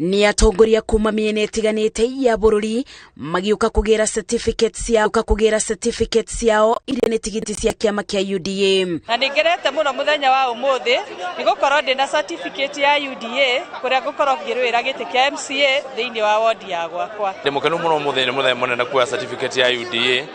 Nĩ atongoria kuma mĩena ĩtiganĩte ya bũrũri magĩũka kũgĩra certificate ciao kũgĩra certificate ciao iria nĩ tigiti cia kĩama kĩa UDA. Na nĩ ngenete mũno mũthenya wa ũmũthĩ nĩ gũkorwo ndĩna certificate ya UDA kũrĩa ngũkorwo ngĩrũĩra gĩtĩ kĩa MCA thĩinĩ wa wodi ya gwakwa. Ndĩ mũkenu mũno ũmũthĩ nĩ mũthenya mũnene kuoya certificate ya UDA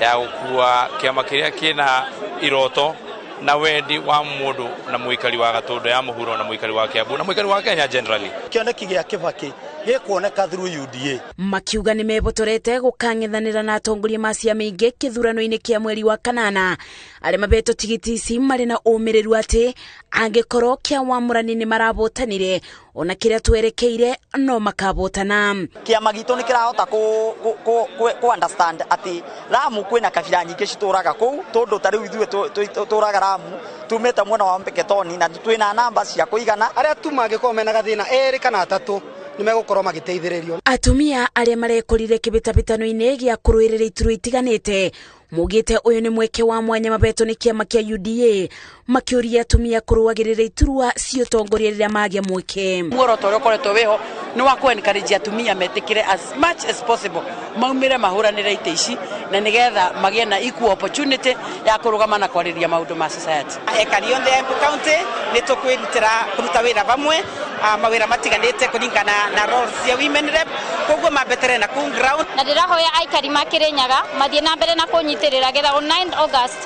ya gũkua kĩama kĩrĩa kĩna iroto na wendi wa mũndũ na mũikari wa Gatũndũ ya mũhuro na mũikari wa Kiambu na mũikari wa Kenya generally. Kĩoneki gĩa Kibaki gĩkuoneka through UDA. Makiuga nĩ mebotorete gũkang'ethanĩra na atongoria ma ciama ingĩ kĩthurano-inĩ kĩa mweri wa kanana. Arĩa mabetwo tigiti ici marĩ na ũmĩrĩru atĩ angĩkorwo kĩa Wamũrani nĩ marabotanire ona kĩrĩa twerekeire no makabotana. Kĩama gitũ nĩ kĩrahota ku understand atĩ Lamu kwĩna kabira nyingĩ citũraga kũu, tondũ ta rĩu ithuĩ tũraga Lamu tumĩte mwena wa Mpeketoni na twĩna namba cia kũigana. Arĩa tu mangĩkorwo mena gathĩna erĩ kana atatũ nĩ megũkorwo magĩteithĩrĩrio. Atumia arĩa marekorire kĩbĩtabĩtano-inĩ gĩa kũrũĩrĩra iturwa itiganĩte mugĩte ũyũ nĩ mweke wa mwanya mabetwo nĩ kĩama kĩa UDA, makĩũria atumia kũrũagĩrĩra iturwa cia ũtongoria rĩrĩa magĩa mweke. Muoroto ũrĩa ũkoretwo wĩho nĩ wa kũ encourage atumia metĩkĩre as much as possible maumĩre mahũranĩre itĩ ici na nĩgetha magĩe na equal opportunity ya kũrũgama na kwarĩria maũndũ ma society. Ekari othe a Embu County nĩ tũkwĩrutĩra kũruta wĩra vamwe, mawĩra matiganĩte kũringana na roles cia women rep, koguo mambetere na kũu ground. Na ndĩrahoya aikari ma Kĩrĩnyaga mathiĩ na mbere na kũnyitĩrĩra getha on 9 August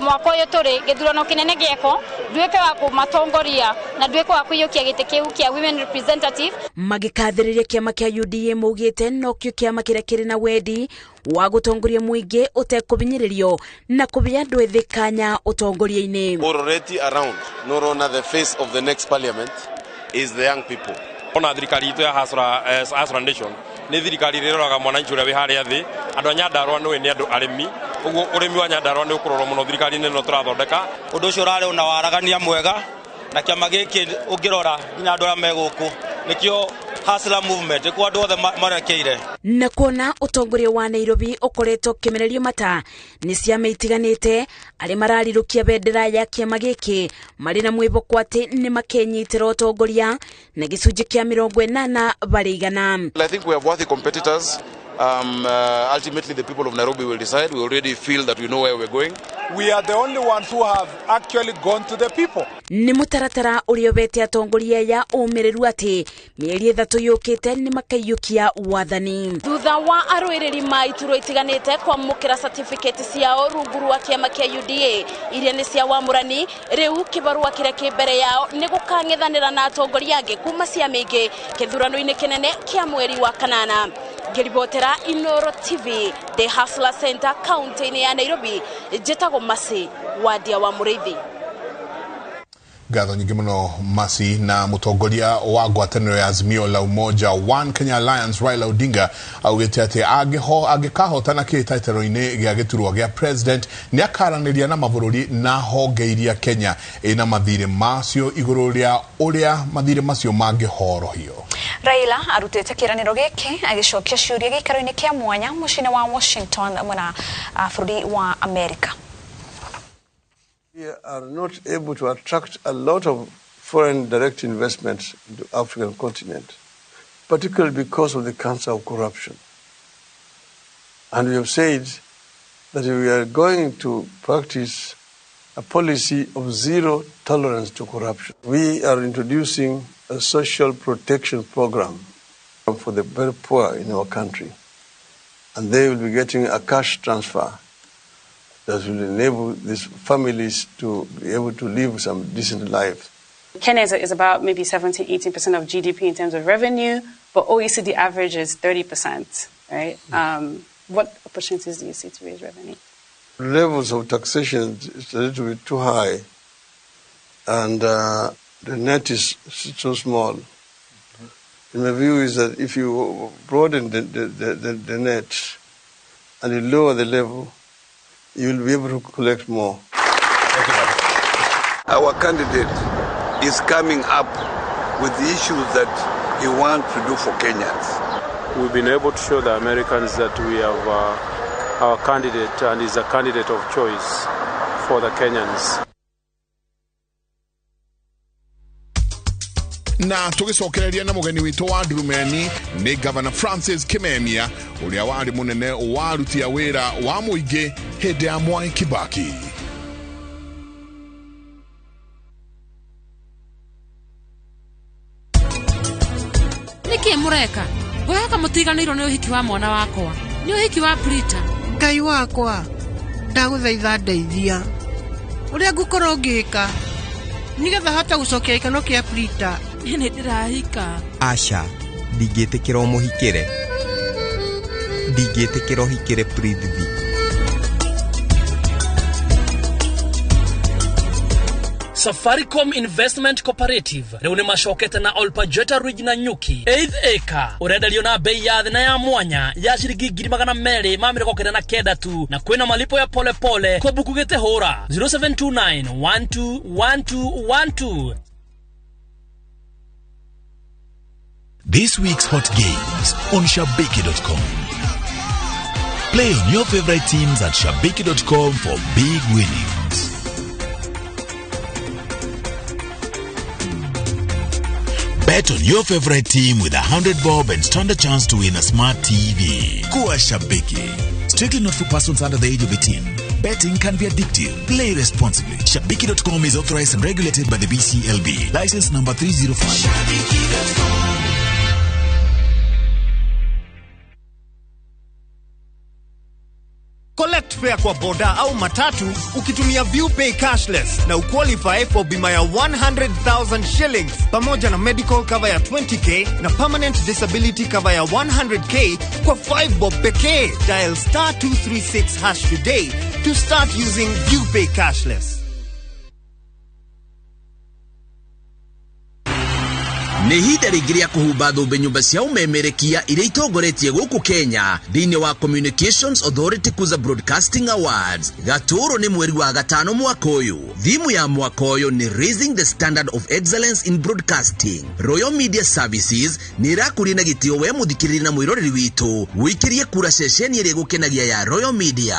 mwaka ũyũ tũrĩ gĩthurano kĩnene gĩekwo nduĩke wa kũmatongoria na nduĩke wa kũiyũkia gĩtĩ kĩu kĩa women representative. Magĩkathĩrĩria kĩama kĩa UDA maugĩte nokĩo kĩama kĩrĩa kĩrĩ na wendi wa gũtongoria mũingĩ ũtekũhinyĩrĩrio na kũhe andũ ethĩ kanya ũtongoria-inĩ. Already around nũrona the face of the next parliament is the young people. Ona thirikari itũ ya Hustler Nation nĩ thirikari ĩrĩa ĩroraga mwananchi ũrĩa wĩ harĩa thĩ. Andũ a Nyandarua nĩũĩ nĩ andũ arĩmi, ũguo ũrĩmi wa Nyandarua nĩ ũkũrorwo mũno thirikari-inĩ ĩno tũrathondeka. Ũndũ ũcio ũrarĩ na waragania mwega na kĩama gĩkĩ ũngĩrora nginya andũ arĩa me gũkũ nĩkĩo Hustler movement nĩkuo andũ othe marekeire. Na kuona ũtongoria wa Nairobi ũkoretwo ũkĩmererio mata nĩ ciama itiganĩte, arĩa mararirũkia bendera ya kĩama gĩkĩ marĩ na mwĩhoko atĩ nĩ makenyitĩra ũtongoria na gĩcunjĩ kĩa 80 barĩ igana. I think we have worthy competitors. Ultimately the people of Nairobi will decide. We already feel that we know where we're going. We are the only ones who have actually gone to the people. Nĩ mũtaratara ũrĩa ũbete atongoria ya ũmĩrĩru atĩ mĩeri 3 yũkĩte nĩ makaiyũkia wathani. Thutha wa arũĩrĩri ma iturwa itiganĩte kwamũkĩra certificate ciao rungu rwa kĩama kĩa UDA iria nĩ cia Wamũrani, rĩu kĩbarũa kĩrĩa kĩ mbere yao nĩ gũkang'ethanĩra na atongoria angĩ kuma ciama ingĩ kĩthurano-inĩ kĩnene kĩa mweri wa kanana. Ngĩribotera Inooro TV, The Hustler Center, kaunti-inĩ ya Nairobi, njĩtagwo Mercy Wadia wa Mũrĩithi. Ngatho nyingĩ mũno Mercy. Na mũtongoria wa ngwatanĩro ya Azimio la Umoja One Kenya Alliance Raila Odinga augĩte atĩ angĩkahotana kĩhĩtahĩtano-inĩ gĩa gĩturwa gĩa president nĩ akaranĩria na mabũrũri na honge iria Kenya ĩna mathirĩ macio igũrũ rĩa ũrĩa mathirĩ macio mangĩhorohio. Raila arutĩte kĩĩranĩro gĩkĩ agĩcokia ciũria gĩikaro-inĩ kĩa mwanya mũciĩ-inĩ wa Washington mwena bũrũri wa Amerika. We are not able to attract a lot of foreign direct investments into the African continent, particularly because of the cancer of corruption. And we have said that we are going to practice a policy of zero tolerance to corruption. We are introducing a social protection program for the very poor in our country, and they will be getting a cash transfer that will enable these families to be able to live some decent life. Kenya is about maybe 17-18% of GDP in terms of revenue, but OECD average is 30%, right? What opportunities do you see to raise revenue? Levels of taxation is a little bit too high, and the net is so small. In my view is that if you broaden the net and you lower the level, you will be able to collect more. Thank you, madam. Our candidate is coming up with the issues that he wants to do for Kenyans. We've been able to show the Americans that we have our candidate, and is a candidate of choice for the Kenyans. Na tũgĩcokereria na mũgeni witũ wa ndurumeni nĩ Governor Francis Kimemia, ũrĩa warĩ mũnene wa aruti a wĩra wa mũingĩ hĩndĩ ya Mwai Kibaki. Nĩkĩ mũreka? Ngwĩhoka mũtiganĩirwo nĩ ũhiki wa mwana wakwa. Nĩ ũhiki wa Prita. Ngai wakwa, ndagũthaitha ndeithia. Ũrĩa ngũkorwo ngĩka nĩgetha hote gũcokia gĩkeno kĩa Prita. Niĩ nĩ ndĩrahika. Aca, ndingĩtĩkĩra ũmũhikĩre. Ndingĩtĩkĩra ũhikĩre Prithvi. Safaricom Investment Cooperative rĩu nĩ macokete na Olpajeta Ridge na Nyuki 8th acre ũrenderio na bei ya thĩ na ya mwanya ya ciringi 299 tu, na kwĩna malipo ya pole pole kwa buku gĩte hũra 0729 121212. This week's hot games on Shabiki.com. Play on your favorite teams at Shabiki.com for big winnings. Bet on your favorite team with 100 bob and stand a chance to win a smart TV. Kuwa Shabiki. Strictly not for persons under the age of 18. Betting can be addictive. Play responsibly. Shabiki.com is authorized and regulated by the BCLB. License number 305. Shabiki.com. Collect fare kwa boda au matatu ukitumia ViewPay cashless na uqualify for bima ya 100,000 shillings pamoja na medical cover ya 20k na permanent disability cover ya 100k kwa 5 bob pekee. Dial star 236 hash today to start using ViewPay cashless. Nĩ ihinda rĩngĩ rĩa kũhumba thũmbĩ nyũmba cia ũmemerekia iria itongoretie gũkũ Kenya thĩinĩ wa Communications Authority Kuza Broadcasting Awards. Gatũũrũ nĩ mweri wa gatano mwaka ũyũ. Thimu ya mwaka ũyũ nĩ Raising the Standard of Excellence in Broadcasting. Royal Media Services nĩ ĩrakũria na gĩtĩo we mũthikĩrĩria na mwĩroreri witũ wĩikĩrie kura ceceni ĩrĩa ĩgũkenagia ya Royal Media.